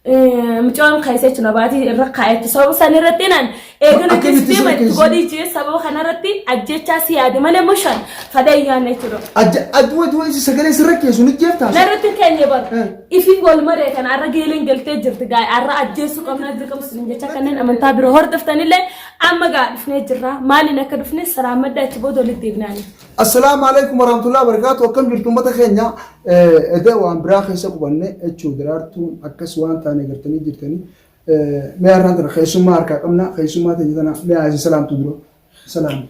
Mucaan keessa jechuudha baatii irra kaa'etti sababa san irratti naan eegana Akkamitti jechuudha sirra itti keessi? godhii jee sababa kana irratti ajjechaa si yaade malee mushaan fadha hin yaadne jechuudha. Ajja aduwa duwa isi sagalee sirra keessu ni jeeftaa. Narratti keenya bar Eh. ifi wal maree kana arra geeleen galtee jirti gaa arra ajjeessuu qabna dirqama sun jecha kanneen amantaa biroo hordoftanillee amma gaa dhufnee jirra maaliin akka dhufne salaamadha achi booda walitti deebinaani. Assalaamu alaikum warahmatullahi wabarakatuh. Akkam jirtu uummata keenya edee waan biraa keessa qubanne jechuu daraartuun akkas waan taane gartanii jirtanii. Mee har'aan tana keessummaa harkaa qabna keessummaa teenya tana mee haa isin salaamtu dura. Salaam.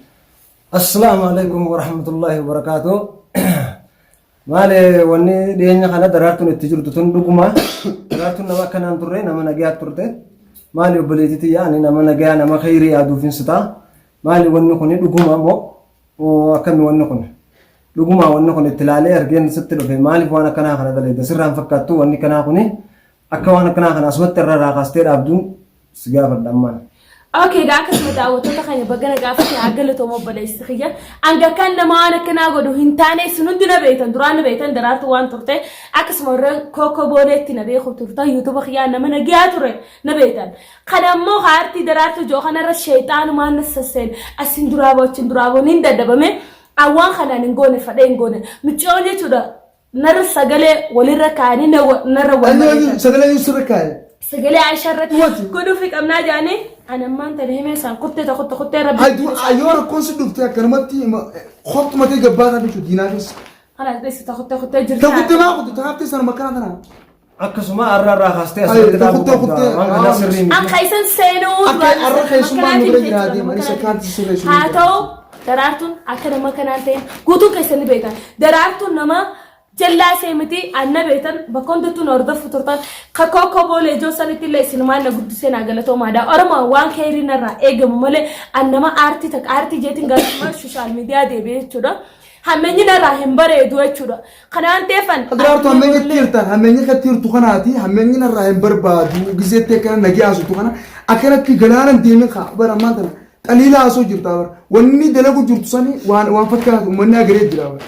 Assalaamu alaikum warahmatullahi wabarakaatuh. Maali wanni dhiyeenya kana daraartuun itti jirtu tun dhuguma. Daraartuun nama akkanaan turre nama nagayaa turte. Maali obboleettii tiyya ani nama nagayaa nama kheyrii yaaduuf hin sitaa. Maali wanni kuni dhuguma moo Oo, akkami wanni kun? Dhugumaa wanni kun itti ilaalee argeen sitti dhufe maaliif waan akkanaa kana daleedda sirraan fakkaattu wanni akkanaa kuni akka waan akkanaa kana asumatti irra irraa kaastee dhaabduun si gaafadha ammaan. Okay, gaa akkasuma daawwattoota keenya bagana gaafate haa galatoomu obboleessi kiyya. Hanga kan nama waan akkanaa godhu hin taane isin hundi na beektan duraan na beektan daraartuu waan turte akkasuma warra kookoo booleetti na beeku turtan yuutuuba kiyyaa nama nagiyaa ture na beektan. Kana ammoo haartii daraartuu jiru kanarra sheexaanumaan na sasseen asin duraa boo achiin duraa boo niin dadhabame awwaan kanaan hin goone fadhee hin goone muccoon jechuudha narra sagalee walirra kaa'anii narra wal mari'atan. Sagalee eenyu sirra kaa'e? Sagalee Aishaa irratti Wati. godhuufi qabnaa jedhanii ani ammaan tana himee isaan kuttee tokko kuttee rabbi. Ayyuu ayyoo rakkoon si dhufte akkanumatti kottu matee gabbaataa jechuudha diinaa keessa. Kanaas dheessi tokko kuttee jirti. Takuttee maa kutte tanaaf sanuma akkana tanaa. Akkasuma har'a irraa kaastee asirratti Ay, dhaabuu kuttee, qabda. kuttee. Waan kanaa sirrii miti. Akka isan seenuu Akka duraan har'a isa keessummaan nama nu bira kanaatiin jiraate jechuudha, nama malee kanaatiin. sakkaanti sirreessu Haa ta'u daraartuun akka nama kanaan ta'in guutuu keessan ni beektan. Daraartuun nama jallaa ishee miti anna beektan bakka hundattuu na hordofu turtan kakoo koboolee ijoo sanitti illee isinumaan na guddisee naa galatoomaadha. Oromoo waan keerii narraa eegamu malee an nama aartii takka aartii jeetiin gara sooshaal miidiyaa deebi'ee jechuudha. Hammeenyi narraa hin bareedu jechuudha. Kanaan ta'eefan. Daraartu hammeenya itti jirtan hammeenya itti jirtu kanaati hammeenyi narraa hin barbaadu gizeetti akkana nagee haasoftu kana akkanatti galaana hin deemin kaa bara ammaan tana xaliila haasoo jirta bara wanni dalagu jirtu sani waan waan fakkaatu uummanni agaree jira bara.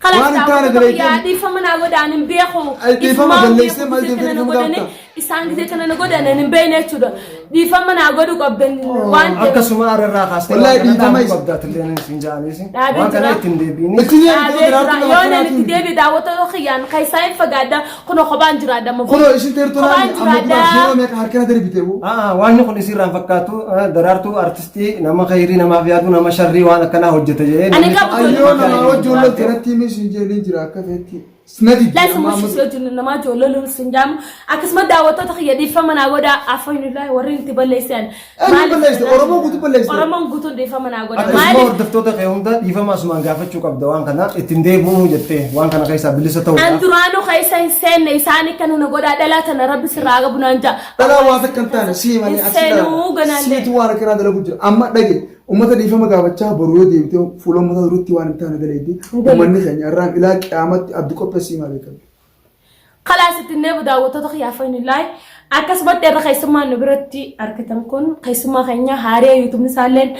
Kalaas Waan hin taane daawwattoota dalaydeen. kiyyaa dhiifama naa godhaan hin beeku. Ay, dhiifama Ifumaan balleessee beeku maal gisee deebitee kana na dhiifama godhani gaafta? isaan gisee kana na godhan ani hin beekne jechuudha. Dhiifama naa godhu qabdan waan ta'eef. Akkasuma har'a irraa kaastee Wallaahi waan kana dhiifama dhaabuu isa- qabda atillee siin ja'aniisi. Dhaabee Waan kana jira. ittiin deebiini. Itti deebi'ee Dhaabee jira. daraartuu nama Yoo nan itti akkanaatiin. deebi'e daawwattoota kiyyaan keessaa hin fagaadha. Kunoo kophaan jiraadha amma. Kunoo isin teertuu Kophaan naani amma duraaf jiraadha. yeroo meeqa harkana darbite boo. Aa, Waan kun isirraan fakkaatu daraartuu artistii nama khayrii namaaf yaadu nama sharrii waan akkanaa hojjete jedhee Ani namni qabu tokko Ayyoo ijoollee namaa wajjin lolte natti himi siin jedheen jira akka ta'etti. Na didde Laasa amma mushi amma. si wajjin namaa ijoollee lolus hin jaamu. Akkasuma daawwattoota kiyya dhiifama naa godhaa afaanillah warri itti balleessan. Eenyu balleessite? Oromoo guutuu balleessite? Oromoon guutuun dhiifama naa godha. Akkasuma Maaliif? hordoftoota kee hunda dhiifama asumaan gaafachuu qabda waan kana ittiin deebi'uu jettee waan kana keessaa bilisa An ta'uudhaaf. duraanuu keessa hin seenne isaanii kana na godhaa dhalaa tana rabbi sirraa qabu naan ja'a. Dhalaa waan takka hin taane sii malee Hin achi seenuu ganaallee. Siitu waan akkanaa dalagu jira. Amma dhage uummata dhiifama gaafachaa boru yoo deebite fuula uummata duratti waan hin taane dalagde uummanni keenya irraan ilaa qiyaamatti abdi qopheessii maa beekamu. Kalaas ittiin deebu daawwattoota kiyyaa fayyinillaahi. Akkasumatti irra keessummaan nu biratti argitan kun keessummaa keenya haaree yuutuubni isaalleen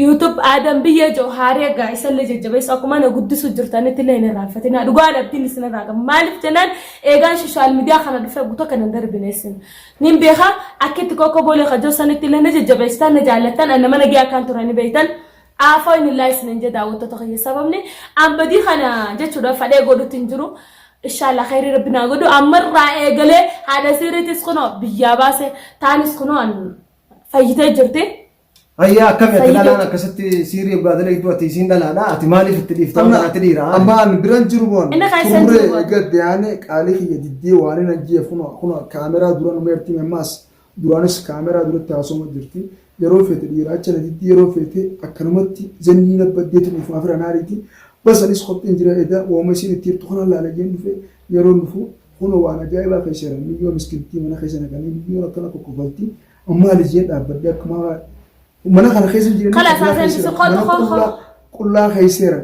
yuutuub Aadam biyya jiru haaree gaa isallee jajjabeessu akkuma na guddisuu jirtanitti illee hin irraanfatina. Dhugaan abdiin isin irraa qaba. Maaliif jennaan eegaan sooshaal miidiyaa kana dhufee guutuu akka hin darbine isin. Nin beeka akka itti kookoo boolee kajoo sanitti illee na jajjabeessitan na jaallattan an nama nagee akkaan turan ni beektan. Aafoon illaa isinin jedha daawwattoota kiyya sababni an badii kana jechuudha fadhee godhutti hin jiru. Inshallah khayrii rabbi naa godhu ammarraa eegalee haadha sirriitis kunoo biyyaa baase taanis kunoo an fayyitee jirti. Ayyaa akkami ati Fayyidee dhalaan jirti. akkasitti siirii waggaa dalagdu ati isiin dhalaadha ati maaliif itti dhiifta waan kanatti dhiira. Amma ani biran jiru boon Inni kan isaan turre jiru boon. egaa deeane qaalii kiyya diddee waan hin ajjeef kun kun kaameraa dura nu meerti ammaas duraanis kaameraa duratti haasoma jirti yeroo feete dhiira acha na diddee yeroo feete akkanumatti zannii na baddeetu dhufu afira naariiti bas anis qophiin jira edaa wooma isiin itti hirtu kana laala jeen dhufe yeroo dhufu kun waan ajaa'ibaa keessa jira miyyoo miskintii mana keessa naqanii miyyoon akkana kokkofalti amma ali jeen dhaabbadde akkuma mana kana keessa hin jiranii Kalaas qullaa haasaan keessa si jira. qotu Mana qotu. qullaa qullaa keessa jira.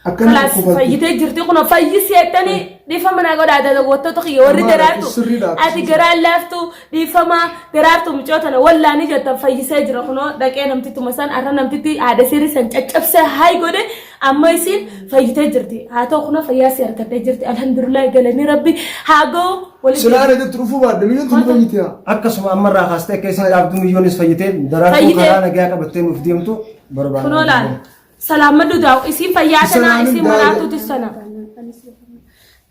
Akkana Kalaas kukkufalti. fayyitee jirti kun fayyisi jettanii dhiifama naa godhaa daawwattoota kiyya warri Maal daraartu sirriidha. ati garaan laaftu dhiifama daraartu mucoo tana wallaanii jettan fayyisee jira kunoo dhaqee namtittuma san arra namtitti haadha sirrii san caccabsee haay godhe amma isiin fayyitee jirti haa ta'u kunoo fayyaa si argattee jirti alhamdulillah galanii rabbi haa ga'u walitti Silaa ana jettu dhufuu baadde miyyoon tun fayyite haa. Akkasuma ammarraa kaastee akka isin dhaabdu miyyoonis fayyitee daraartuu Fayyitee. karaa nagayaa qabattee nuuf deemtu barbaanna. kunoo laal salaammadhu daa'u isiin fayyaa tanaa Salaamin isiin daa'u. maraatuutis tana.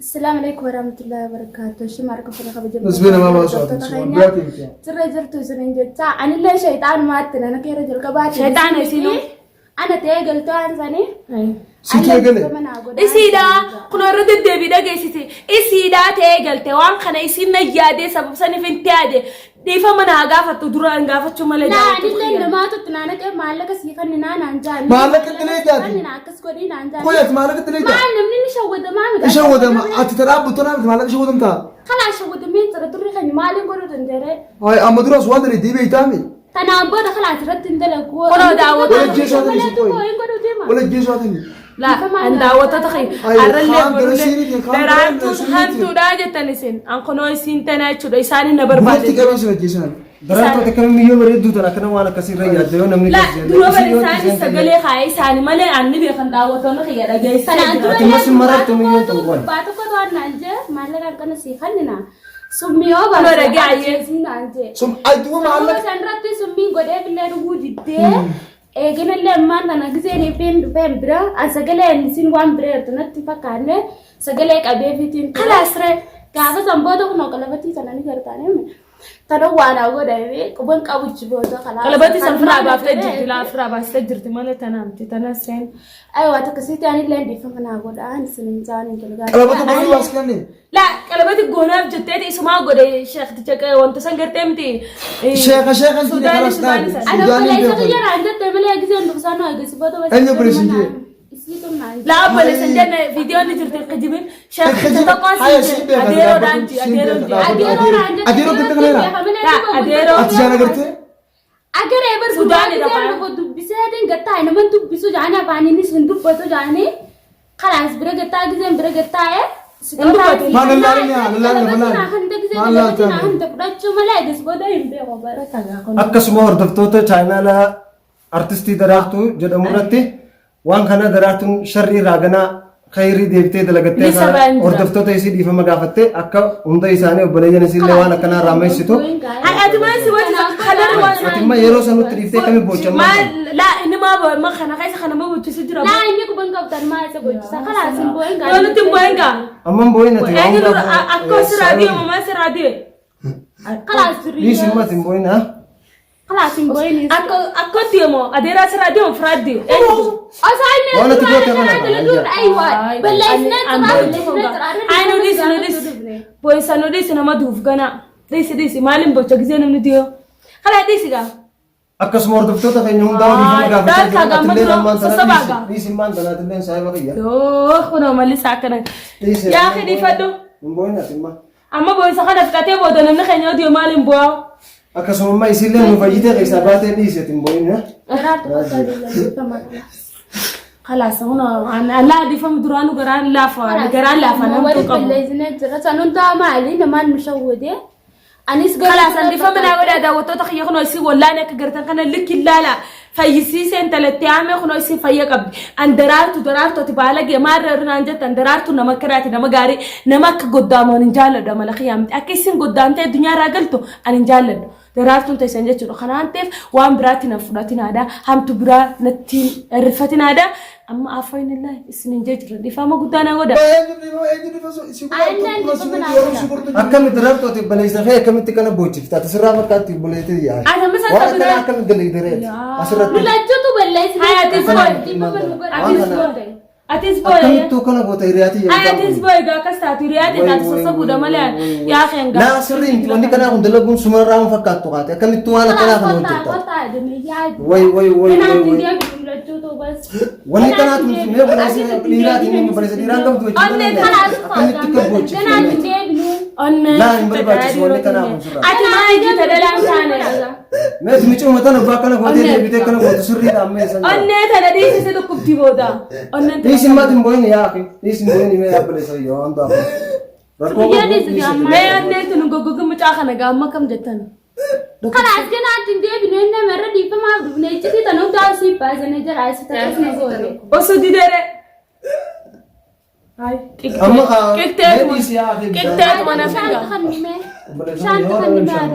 Assalamu alaikum warahmatullahi wabarakatuh. Shima harka fuula kabajamtoota. Nasbee namaa baasu ati waan biraa ta'e. Sirra jirtu isinin jecha anillee shayxaanumaatti nana keera jalqabaati. Shayxaana isinuu? Ana ta'ee galtoo ansanii. Situ eegale. Isiidha kun irra deddeebii dhageessite isiidha ta'ee galte waan kana isiin na yaadee sabab saniif hin yaade dhiifama naa gaafattu duraan gaafachuu malee Naa daawwattu anillee kiyya. namaatu itti naa naqee maallaqa sii kanni naa naan jaan. Maallaqa itti lee jaati? Kanni naa akkas godhii naan jaan. Qoy ati maallaqa itti lee jaati? Maal namni ni shawwadamaa miti. Shawwadama ati tadhaabbattu naa miti maallaqa shawwadamtaa. Kalaa shawwadamee jira durri kan maaliin godhuu danda'e? Hayi amma duras waan ta'e deebi'ee itaami. Tanaan booda kalaa asirratti hin dalagu. Kunoo daawwattoota Wal ajjeesuu haa ta'ani qoy. Hin godhuu deema. Wal ajjeesuu haa ta'ani. Laa an daawwattoota kiyya Ay, arrallee kaan gara borullee siiniitiin, kaan gara daraartuun siiniitiin. hantuudha jettan isin an kunoo isiin tana jechuudha isaanin na Duratti barbaade. qabee sin ajjeesan. Daraartuu akkamiin miyyoo bareedduu tana akkana waan akkasii irra yaadde yoo namni Laa keessa dura jenne. bara Isin yoo isaanis isheen sagalee kaa'ee isaani malee anni beekan daawwattoonni kiyya dhageessee Tanaan jira. dura Ati mas marartu miyyoon ta'u qoy. Gurbaa tokko to'an naan jee maallaqa akkana sii kannina. Summii yoo Kunoo baase dhagee ayyee. ajjeesii naan jee. Sun aduuma Sababa maallaqa. san irratti summiin godhee billee dhuguu diddee eeginallee ammaan tana giseen ifeen dhufeen bira an sagalee isin waan bira jirtu natti hin fakkaanne sagalee qabee fiitiin ture. Kalaas ree. Gaafa san booda kunoo qalabatii sana ni gartaane tana waan haa godhame quban qabu jiboota kalaa. Qalabatii san firaa baaftee jirti laa firaa baastee jirti malee tanaa miti tana seen. Aywa akkasitti anillee dhiifama naa godhaan isin hin jaan hin Qalabata godhuu baas kenne. Laa qalabati goonaaf jetteeti isumaa godhe sheekticha wanta san gartee miti. Sheeka sheeka hin Sudaanii kalas Sudaanii dhaabe. san. Ana Sudaanii obboleessa beekan. kiyya naan jette malee giseen dhufsaan nu eegisifoota Eenyu obboleessi kee? Isiitu naan jette. Laa obboleessa hin jenne viidiyoon ni jirti kijibin sheekticha tokkoon Haya siin siin jee beekan. adeeroodhaan ji Siin adeeroon beekan. ji. Adeeroo naan jette. Adeeroo giddu galeera. Laa adeeroo. Ati jaan agartee? Agaree bar Sudaanii gurbaanii dhaqaa. dhufu dubbiseetiin gattaa nama dubbisu jaanii afaan inni sun dubbatu jaanii kalaas bira gattaa giseen bira gattaa'e. Hin dubbatu. Maal lallaarin yaa, lallaarin lafa laali. Maal laaltaa? Hunda fudhachuu malee eegis booda hin beeku bara. Akkasuma hordoftoota chaayinaala artistii Daraartuu jedhamu irratti waan kana Daraartuun sharrii irraa ganaa khayrii deebitee dalagattee Ni sabaan jira. hordoftoota isii dhiifama gaafattee akka hunda isaanii obboleeyyan isiillee waan akkanaa irraa meessitu. Hai ati maal si wajji kalarri waan Ati immoo yeroo sanutti dhiiftee akkamiin boocha maal laa inni maa boo ma kana keessa kana ma bochisu jira. Laa inni quban qabdan maa isa gochisa kalaas hin boo'in gaa. Yoo nuti hin boo'in gaa. Amma hin boo'in ati Eenyu dura akka siraa deemu maal siraa deemu. Kalaas Dhiisi immoo ati hin boo'in haa. Kalaas hin boo'in. Akka akka deemu adeeraa siraa deemu firaa deemu. Osoo inni Waan ati goote kana dalaguun ayiwaa balleessinee jira balleessinee jira. Ay nu dhiisi nu dhiisi. Boo'insa nu dhiisi nama duuf gana. Dhiisi dhiisi maaliin bocha gisee namni diyoo. Kalaa dhiisi gaa. Akkasuma hordoftoota keenya hundaa dhiifama gaafachaa Daankaa jiru. gammachuu Atillee ammaan tana sassaabaa dhiisi. gaa. Dhiisi immaan tana atilleen saahiba kiyya. Yoo kunoo mallisaa akkana. Dhiisi. Yaa fedhiifadhu. Hin boo'in ati immoo. Amma boo'insa kana fixatee booda namni keenya oduu maaliin bu'aa? Akkasuma immoo isiillee nu fayyitee keessaa baatee dhiisi ati hin boo'in. Kalaas kunoo allaa dhiifamu duraanuu garaan laafa garaan laafa namtu qabu. Balleessinee jira san hundaa maali namaan nu shawwade. Anis Kalaas dhiifama naa godhaa daawwattoota kiyya kunoo isin wallaan akka gartan kana likki ilaala. Fayyisiisee intalatti haamee kunoo isin fayya qabdi. An daraartu daraartu ati baalagee maarra irraan jettan daraartu nama kiraati nama gaarii nama akka goddaamu ani hin jaalladhu amala kiyyaa miti. Akka isin goddaamtee addunyaa irraa galtu ani hin jaalladhu. Daraartuun teessan jechuudha. Kanaan ta'eef waan biraatti na fudhatinaadha. Hamtu biraa natti hirrifatinaadha. Amma afaanillah isin hin jechudha. Dhiifama guddaa na godha. Akkamitti daraartuu ati obboleessa kee akkamitti kana boochifta? Ati sirraa fakkaatti obboleettii yaa. Ati amma Waan isa akkana biraa. akkamitti dalagdereeti? Asirratti. Lulachuutu balleessinee Hai atis boo'i. Atis boo'i. Atis boo'i. Akkamittuu kana goota hiriyaatii Ay atis boo'i gaa akkas taatu hiriyaa ta'e taatu sassabuudha malee yaa keen gaa. Naa sirrii miti wanni kanaa kun dalaguun sumarraa waan fakkaattu kaate akkamittuu waan akkanaa kana hojjetta. Way way way way way. Wanni kanaa tun mee obboleessa dhiiraatiin inni obboleessa dhiiraan qabdu wajjin Onnee akkamitti akka boochifte. Onnee Laa hin barbaachisu wanni kanaa kun sirraa. Ati maal jette dhalaan taane? Mees micuma tana abbaa akkana gootee deebitee akkana gootu sirriidha amma eessa jira? Onnee tana dhiisise dhukkubdi booda. Onneen tana. Dhiisin maati hin boo'in yaa akhi. Dhiisin boo'in mee yaabbileessa yoo waan ta'aaf. Rakkoo Biyya qabu dhiisi dhiisi. gaamma. Mee onneen tun goggogu mucaa kana gaamma kam jettan? Kalaas ganaatti hin deebinu inni irra dhiifamaaf dhufne iccitii tana hundaa asii baasanii jira asii taphas na goote. Osoo didere. Amma kaa Qixxeetuma. mee dhiisi yaa akhi. Qixxeetuma na Bishaan figa. kannime. Bishaan kannime haa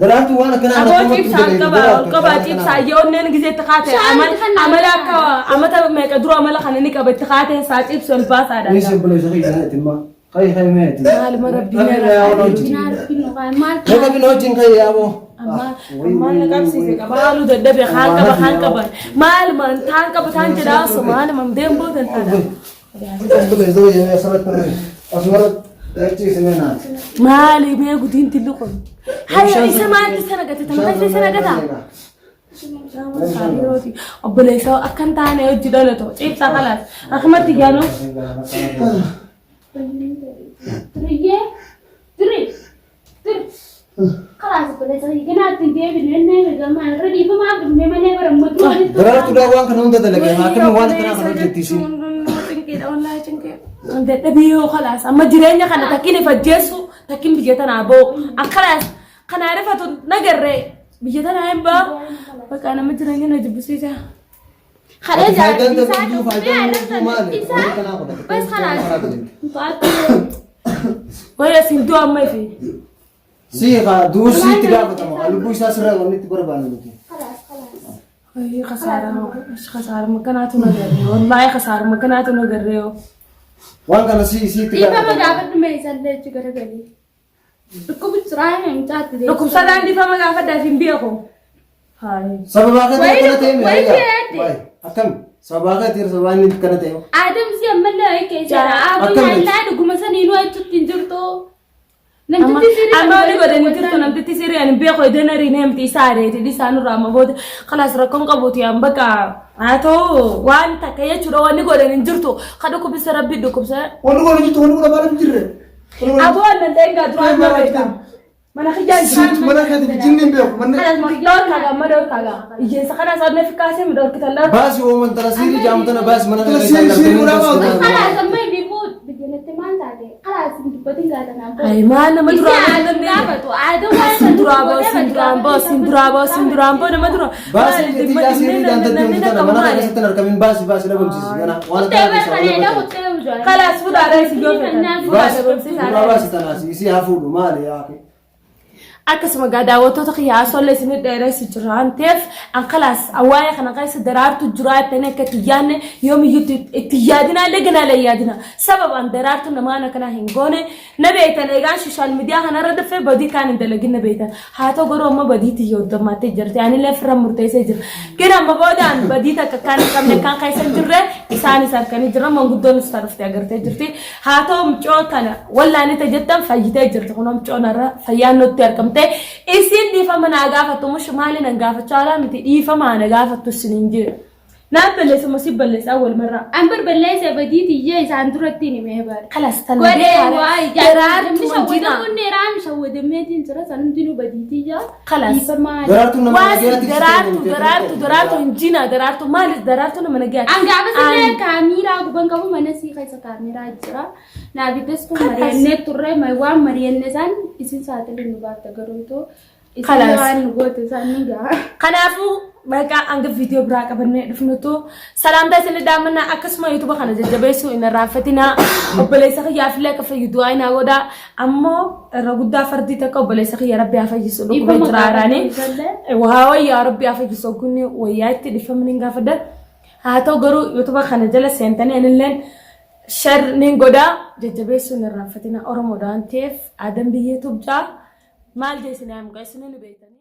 Daraartuu waan akkanaa Aboo akkamatti cibsaa dalagdu qaba daraartuu qaba waan akkanaa. cibsaa yoo onneen gisee itti kaate amala akka amata meeqa dura amala kana ni qaba itti kaate isaa cibsu ol baasaadha. Dhiisi obboleessa kiyya itti imma. Kai kai mee itti. Maaluma rabbiin Rabbi irraa yaa wajjin. Maal Mee rabbi wajjin kai yaa boo. Ammaan na qabsiise qaba haaluu dadhabe kaan qaba kaan qaba maaluma taan qaba taan jedhaa osoo maaluma deemboo tantaadha. Obboleessa kiyya asirratti asirratti achiisi mee naati. Maali mee gudiin tillu kun? Haya isa maaltu sana gata tan keessa sana gata. Obboleessa akkan taane hojii dhalatu ciibsaa kalaas akkumatti gaanu. Tiriyyee tiri tiri kalaas obboleessa ganaatti hin deebinu inni gamaa irra dhiifamaaf dhufne malee barammatu. Daraartuu daa waan kana hunda dalagee haa kennu waan akkanaa kana hojjettiisi. Dadhabii yoo kalaas amma jireenya kana takkiin ifajjeessu takkiin biyya tanaa ba'u akkalaas kanaa rifatu nagarree biyya tanaa hin ba'a bakka nama jireenya na jibbisiisa. Kadhee Faayidaan jaalladhi isaa qabdu faayidaan qabdu maali? Waan kanaa kun Bas kalaas. Wayya isin du'a amma ifi. Si haa du'u sitti gaafatama haa lubbuu isaa sirraa wanni itti barbaannu nuti. Wayii kasaarama kasaarama kanaatu nagarree wallaahi kasaarama kanaatu nagarree. Waan kana si sitti Dhiifama gaafatama. gaafadhu mee isallee achi garagalii. Dhukkubi jiraa hin caatti. Dhukkubsataan dhiifama gaafadhaaf hin beeku. Hayi. Sababaa keetiin Wayii akkana ta'e wayii mee? yaadde. Wayi akkam sababaa keetiin sababaa inni akkana ta'e. Adamsi ammallee wayii keessa jira. Akkam Abiyyi miti? allaa dhuguma saniinuu achitti hin jirtu. Amma Namtichi sirrii amma wali godhanii jirtu namtichi sirrii ani beeku iddoo narii neemti isaa areeti dhisaa nurraa amma booda kalaas rakkoon qabuuti an bakka haa ta'u waan takka jechuudha wanni godhan hin jirtu ka dhukkubsa rabbi dhukkubsa. Wanni kun jirtu wanni kun afaan hin jirre. Aboo annan dheengaa duraan na beekta. Mana kiyyaan Siit mana keetiif jinni hin beeku. Manni Kanas dhorkaa gamma dhorkaa gaa. Iyyeessa kanas adna fikkaasee mi dhorkitan dhorkaa. Baasi ooman tana siirii jaamu tana baasi mana kana Siiri- keessaa siiri galtanii godhaa baasi baatu. tana. Kalaas amma inni fuudh biyyanatti maal taate kalaas hin dubbatin gaatanaan booda. Ay maal nama Isi duraa aadam gaafatu aadam waan Sin duraa boo sin duraan boo sin duraa boo sin duraan boo nama dura. Baasi jetti yaa siirii daantetti hojii tana mana kana keessatti hin argamin baasi baasi dhabamsiisi gana waan Kuttee akkanaa keessaa barbaadee wal kuttee ujaa. Kalaas fuudhaadhaa isin yoo feetan. Baasi fuudhaa baasi tanaas isii haa fuudhu maali yaa akhi. Akkasuma gaa daawwattoota kiyya haasollee isin dheeressu jira waan ta'eef an kalaas waa'ee kana keessa daraartu jira jettanii akka itti yaadne yoomiyyuu itti yaadinaa illee ganaalee yaadina. Sababaan daraartu namaan akkanaa hin goone na beektan eegaan sooshaal miidiyaa kanarra dhufe badii kaan hin dalagin na beektan. Haa ta'u garuu amma badii tiyya hoddommaattee jirti anillee firra murteessee jira. Gina amma boodaan badii takka kan hin qabne kan keessa hin jirre isaanis harkanii jira manguddoonis ta dhufte agartee jirti. Haa ta'u mucoo tana wallaanite jettan fayyitee jirti kun mucoon har'a fayyaan nutti argamte isiin dhiifama naa gaafattu mush maali nan gaafachaa alaa miti dhiifama na gaafattu isin hin jiru. Naan balleessa moo si balleessa awwal marraa. An barballeessa badii tiyyee isaan duratti ni mee bara. Kalas tan Godhee waa daraartu wajjina. shawwadamuun dheeraa shawwadameetiin jira san hundinuu badii tiyyaa. Kalas. Dhiifamaa. Daraartuun nama Waasi nagayaatti daraartu daraartu daraartu hin jina daraartu maalis daraartu nama nagayaatti. An gaafa sillee kaameeraa guban qabu mana sii keessa kaameeraa jira. Naafitas kun mari'annee turre waan mari'anne isaan isin saaxilu nu baafta garuu isin Kalaas. waan nu goote isaan ni gaha. Kanaafuu maqaa hanga viidiyoo biraa qabannee dhufnutu salaamtaa isin daamannaa akkasuma yuutuuba kana jajjabeessuu hin irraanfatinaa obboleessa kiyyaaf illee akka fayyu du'aa hin godhaa ammoo irra guddaa fardii takka obboleessa kiyya rabbi haa fayyisu dhukkubee Dhiifama jira haaraanii gaafadhu waa wayyaa rabbi haa fayyisu oggunni wayyaa itti dhiifamni hin gaafadha haa ta'u garuu yuutuuba kana jala seentanii anilleen shar nin godhaa jajjabeessuu hin irraanfatinaa oromoodhaan ta'eef aadan biyyee tubjaa maal jeessinaa muqaa isin ni beektanii.